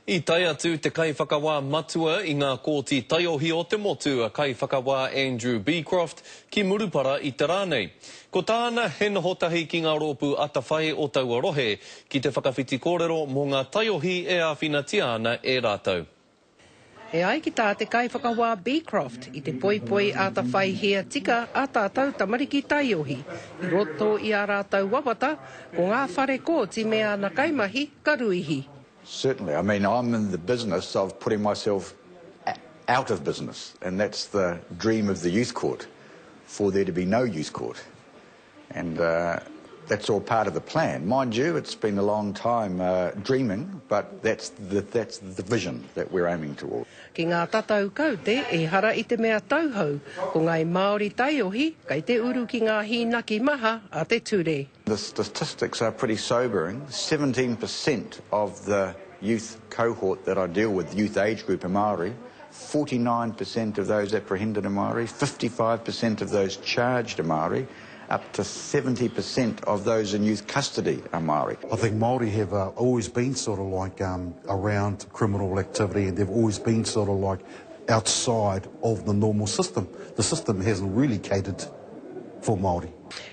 I tae atu te Kaiwhakawā Matua i ngā Kōti Taiohi o te Motu, a Kaiwhakawā Andrew Becroft, ki Murupara i te rā nei. Ko tāna, he noho tahi ki ngā rōpū atawhai o taua rohe, ki te whakawhiti kōrero mō ngā taiohi e āwhinatia ana e rātou. E ai ki tā te Kaiwhakawā Becroft, i te poipoi atawhaihia tika ā tātou tamariki taiohi i roto i ā rātou wawata, ko ngā whare kōti me āna kaimahi ka ruihi. Certainly. I mean, I'm in the business of putting myself out of business, and that's the dream of the youth court, for there to be no youth court. And uh, that's all part of the plan. Mind you, it's been a long time uh, dreaming, but that's the, that's the vision that we're aiming toward. Ki ngā tatau kaute, ehara i te mea tauhou, ko ngāi Māori taiohi kei te uru ki ngā hīnaki maha a te ture. The statistics are pretty sobering, 17% of the youth cohort that I deal with, youth age group are Māori, 49% of those apprehended are Māori, 55% of those charged are Māori, up to 70% of those in youth custody are Māori. I think Māori have uh, always been sort of like um, around criminal activity and they've always been sort of like outside of the normal system. The system hasn't really catered for Māori.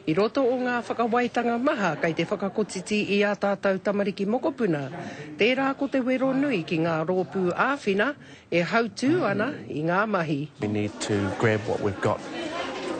I roto o ngā whakawaitanga maha kei te whakakotiti i ā tātou tamariki mokopuna, tērā ko te wero nui ki ngā rōpū āwhina e hautū ana i ngā mahi. We need to grab what we've got,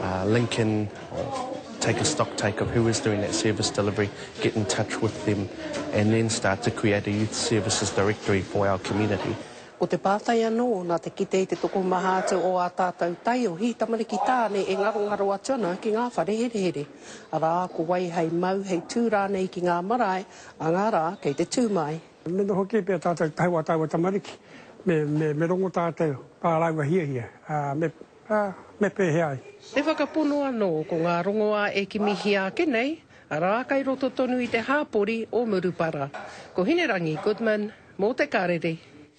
uh, link in or take a stock take of who is doing that service delivery, get in touch with them, and then start to create a youth services directory for our community. Ko te pātai anō, nā te kite i te tokomaha atu o ā tātou taiohi, tamariki tāne e ngarongaro atu ana ki ngā whare herehere. Arā, ko wai hei mau, hei tū rānei ki ngā marae a ngā rā kei te tū mai. Me noho kē pea tātou te hau a tāua tamariki, me, me, me rongo tātou tā rāua hiahia, ā, me, ā, me pēhea ai. Te whakapono anō, ko ngā rongoā e kimihia ake nei, arā, kei roto tonu i te hāpori o Murupara. Ko Hinerangi Goodman, mō Te Karere.